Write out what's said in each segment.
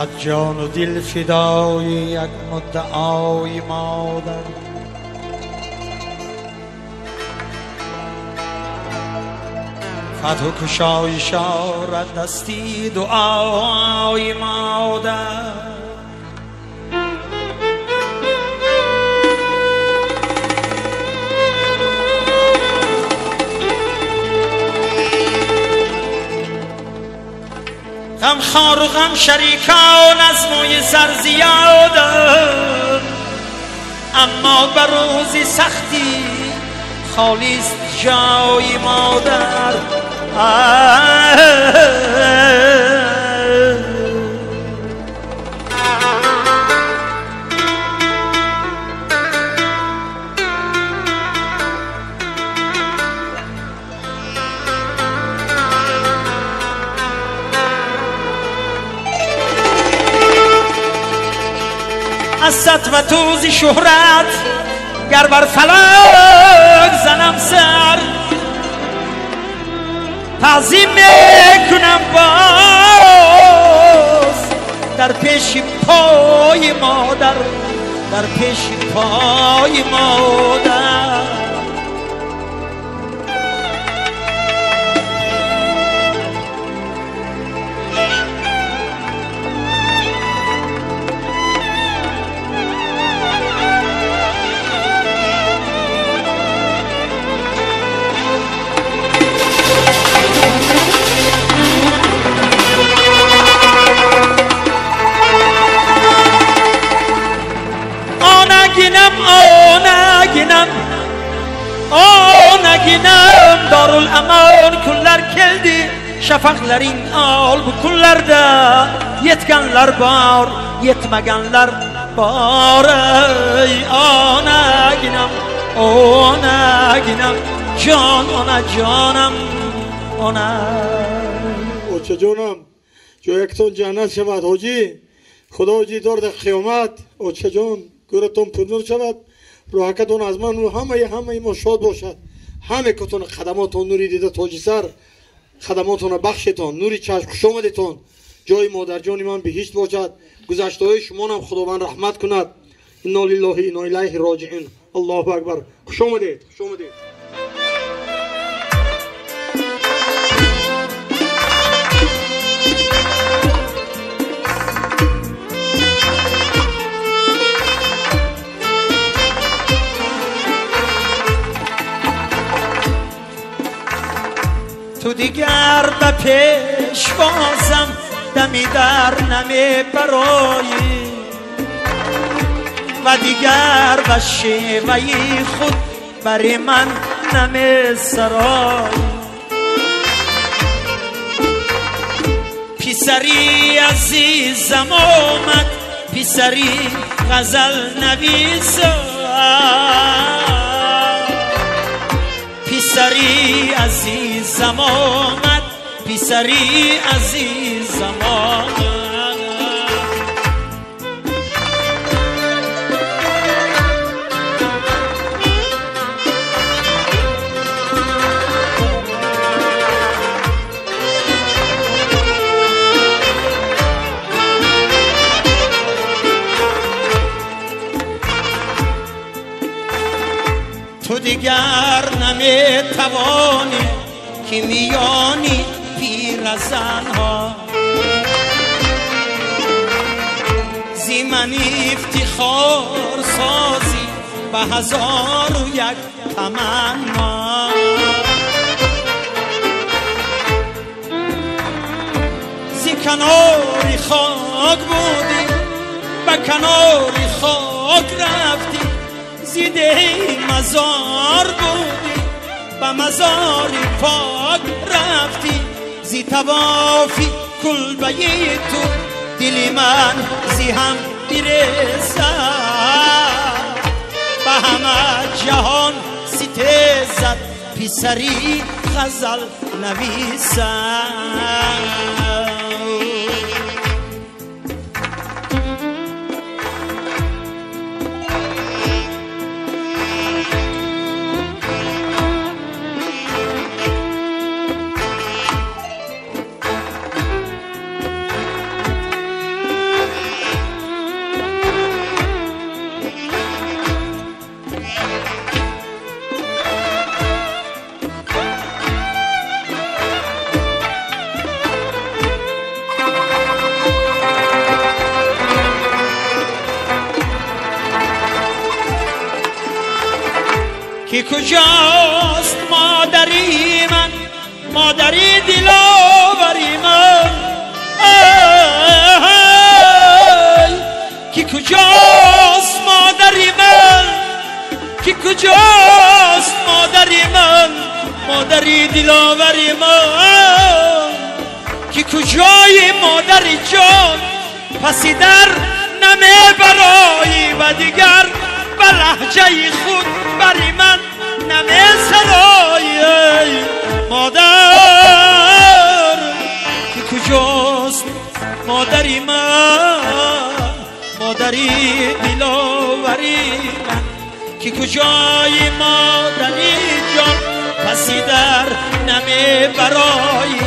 صد جان و دل فدای یک مدعای مادر. فتح و کشایش آرد دستی دعای مادر. غم خار و غم شریکان از موی سر زیادند، اما بر روزی سختی خالیست جای مادر. از سطو و توزی شهرت گر بر فلک زنم سر، تعظیم میکنم باز در پیش پای مادر، در پیش پای مادر. Onaginam, onaginam, Darül-Aman kunlar keldi, shafaqlaring ol bu kunlarda. Yetganlar bor, yetmaganlar bor. Ey onaginam, onaginam, jon onajonam, ona. Ochajonam, joyakton jannat shavad hoji, Худо дидор дар қиёмат. Очаҷон, гӯратон пурнур шавад, рӯҳакатон аз ман ҳамаи мо шод бошад. Ҳаме катон хадамотон нури дида тоҷисар, хадамотонро бахшетон, нури чашм хуш омадетон. Ҷои модарҷони ман биҳишт бошад. Гузаштаҳои шумонам Худованд раҳмат кунад. Инно лиллоҳи инно илайҳи роҷиун. Аллоҳу акбар. Хуш омадед, хуш омадед. تو دیگر به پیشوازم دمی در نمی برایی و دیگر به شیوهی خود برای من نمی سرایی. پیسری عزیزم آمد، پیسری غزل نویسم، پیسری عزیزم آمد، پیسری عزیزم آمد. تو دیگر نمیتوانی که میانی پیرزنها زی من افتخار سازی به 1001 تمنا. زی کناری خاک بودی به کناری خاک رفتی، زیده مزار بودی به مزار پاک رفتی. زی توافی کلبه تو دل من زی هم برسد، به همه جهان ستیزد پسری غزل نویسد. که کجاست مادری من، مادری دلاوری من، که کجاست مادری من، که کجاست مادری من، مادری دلاوری من، که کجای مادری جان پسی در نمی برایی و دیگر به لهجه خود بری من نمی سرایی. مادر که کجاست مادری من، مادری دلاوری من، که کجای مادری جان پسی در نمی برایی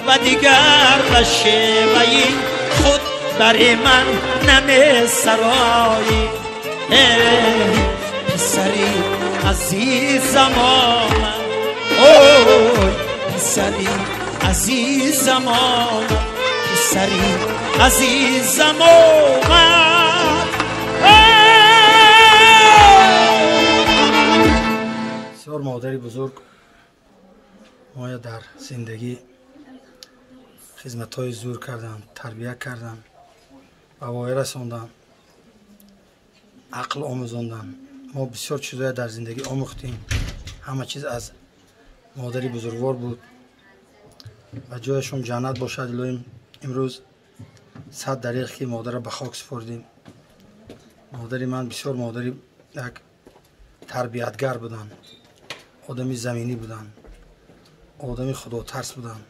و دیگر به شیوهی خود بری من نمی سرایی. پسری عزیزم آمد، اوی پسری عزیزم آمد، پسری عزیزم آمد. بسیار مادری بزرگ مایا در زندگی خدمت‌های زور کردن، تربیت کردن، به وای رساندن، عقل آموزاندن. ما بسیار چیزهای در زندگی آموختیم، همه چیز از مادری بزرگوار بود و جایشون جنت باشد. الهیم امروز 100 دقیقه که مادر را به خاک سپردیم. مادری من بسیار مادری یک تربیتگر بودن، آدمی زمینی بودن، آدمی خدا ترس بودن،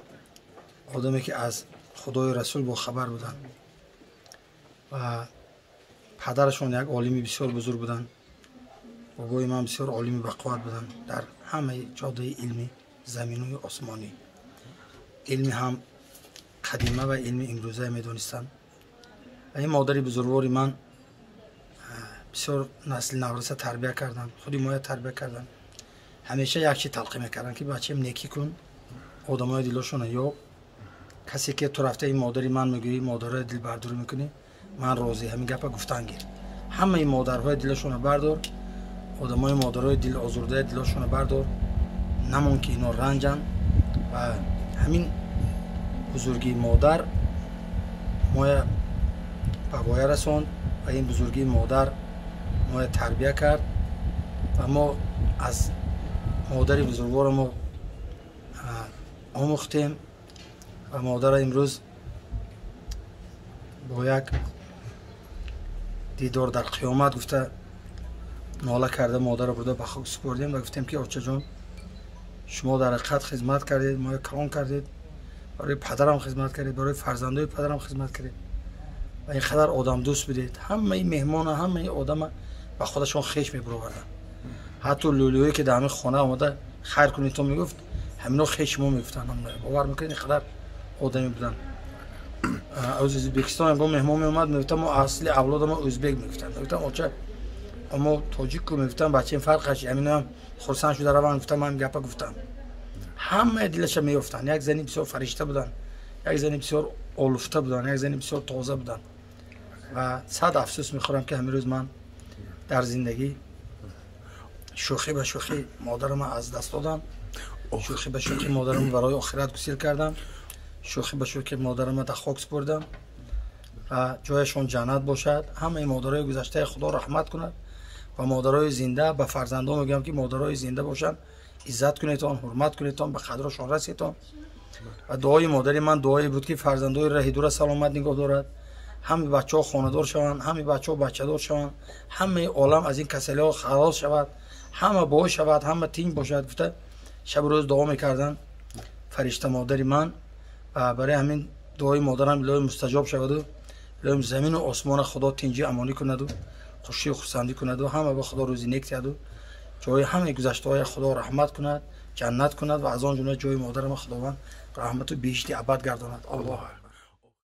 آدمی که از خدای رسول با خبر بودن و پدرشون یک عالمی بسیار بزرگ بودن. بابای من بسیار عالمی با قوت بودن در همه جاده علمی زمینی و آسمانی، علمی هم قدیمه و علمی امروزه میدونستن. و این مادری بزرگواری من بسیار نسل نورسه تربیه کردن، خودی مایه تربیه کردن. همیشه یک چی تلقی میکردن که بچیم نیکی کن، آدمای دلشون یاب، کسی که تو رفته این مادری من میگویی مادرای دل برداری میکنی، من راضی. همین گپا گفتن گیر همه این مادرهای دلشون بردار، آدمای مادرای دل آزرده دلشون بردار، نمون که اینا رنجن. و همین بزرگی مادر ما به وایه رساند و این بزرگی مادر ما تربیه کرد و ما از مادر بزرگوار ما آموختیم و مادر امروز با یک دیدار در قیامت گفته ناله کرده مادر برده به خاک سپردیم و گفتیم که آچه جان شما در حقیقت خدمت کردید، ما کلان کردید، برای پدرم خدمت کردید، برای فرزندای پدرم خدمت کردید و اینقدر آدم دوست بودید. همه این مهمان همه این آدم به خودشون خیش میبروردن. حتی لولویی که در همین خانه آمده خیر کنید تو میگفت، همینا خیش ما میگفتن. باور میکنید اینقدر آدمی بودن. از ازبکستان انگار مهمان میومد میگفتن ما اصل اولاد ما ازبک میگفتن، میگفتن آچه اما تاجیک کو میگفتن بچه این فرقش. همینا هم خرسند شده روان گفتن من گپا گفتم. همه دلش میافتن. یک زنی بسیار فرشته بودن، یک زنی بسیار آلفته بودن، یک زنی بسیار تازه بودن و صد افسوس میخورم که همین روز من در زندگی شوخی به شوخی مادرم از دست دادم، شوخی به شوخی مادرم برای آخرت گسیل کردم، شوخی به شوخی مادرم در خاک سپردم و جایشون جنت باشد. همه مادرای گذشته خدا رحمت کند و مادرای زنده به فرزندان میگم که مادرای زنده باشن، عزت کنیدتان، حرمت کنیدتان، به قدرشان رسیدتان. و دعای مادری من دعایی بود که فرزندای راه دور سلامت نگاه دارد، همه بچه‌ها خانه‌دار شوند، همه بچه‌ها بچه‌دار شوند، همه عالم از این کسلی‌ها خلاص شود، همه باش شود، همه تیم باشد. گفته شب روز دعا میکردن فرشته مادری من و برای همین دعای مادرم الهی مستجاب شود و الهی زمین و آسمان خدا تنجی امانی کند و خوشی و خرسندی کند و همه به خدا روزی نیک دهد و جای همه گذشته‌های خدا رحمت کند، جنت کند و از آن جمله جای مادرم خداوند رحمت و بهشت ابد گرداند. الله اکبر.